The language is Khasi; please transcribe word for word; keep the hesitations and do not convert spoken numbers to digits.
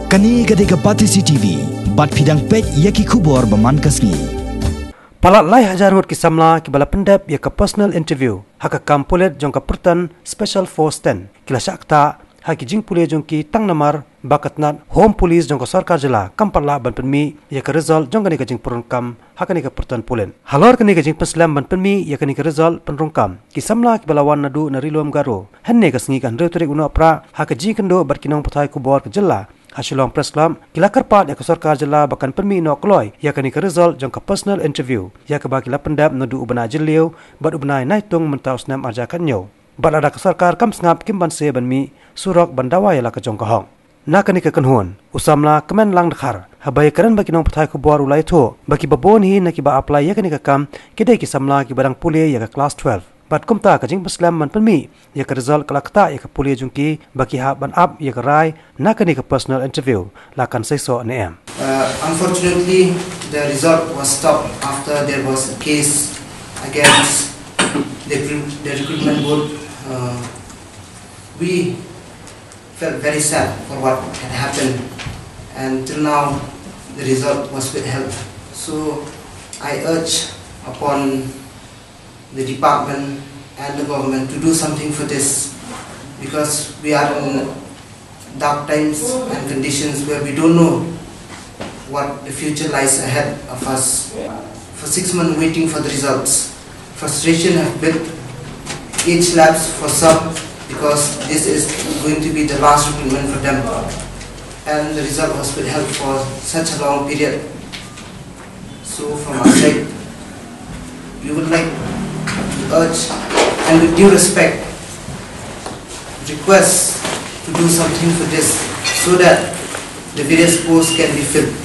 Kane ka dei ka Batesi T V, bad phi dang peit ïa ki khubor ba man ka sngi. Palat lai hajar ngut ki samla kiba la pyndep ïa ka personal interview ha ka kam pulit jong ka Pyrton Special Force ten ki la shah ktah ha ki jingpule jong ki tang namar ba ka tnat Home Police jong ka sorkar jylla kam pat lah ban pynmih ïa ka result jong kane ka jingpynrung kam ha kane ka pyrton pulit. Halor kane ka jingpynslem ban pynmih ïa kane ka result pynrung kam, ki samla kiba la wan naduh na Ri Lum Garo hynne ka sngi ka hynriew tarik u Nohprah ha ka jingïakynduh bad ki nongpathai khubor ka jylla ha Shillong Press Club, ki la kyrpad ïa ka sorkar jylla ba kan pynmih noh kloi ïa kane ka result jong ka personal interview ïa kaba ki la pyndep naduh u bnai Jylliew bad u bnai Naitung mynta u snem ar hajar khathynñiew. Bad lada ka sorkar kam sngap kim banse ban mih surok ban dawa ïa la ka jong ka hok. Na kane ka kynhun, u samla Kmenlang Dkhar, haba ïakren bad ki nongpathai khubor u la ïathuh ba kiba bun hi na kiba apply ïa kane ka kam ki dei ki samla kiba dang pule ïa ka klas twelve. Bad kumta ka jingpynslem ban pynmih ïa ka result ka la ktah ïa ka pule jong ki ba ki hap ban ap ïa ka rai na kane ka personal interview la kan seisoh ne em. Uh, unfortunately, the result was stopped after there was a case against the, recruit- the recruitment board. Uh, we felt very sad for what had happened, and till now, the result was withheld. So, I urge upon the department and the government to do something for this, because we are in dark times and conditions where we don't know what the future lies ahead of us. For six months waiting for the results, frustration have built. Age lapse for some, because this is going to be the last recruitment for them, and the result was withheld for such a long period. So from our side, we would like to urge and with due respect request to do something for this, so that the various posts can be filled.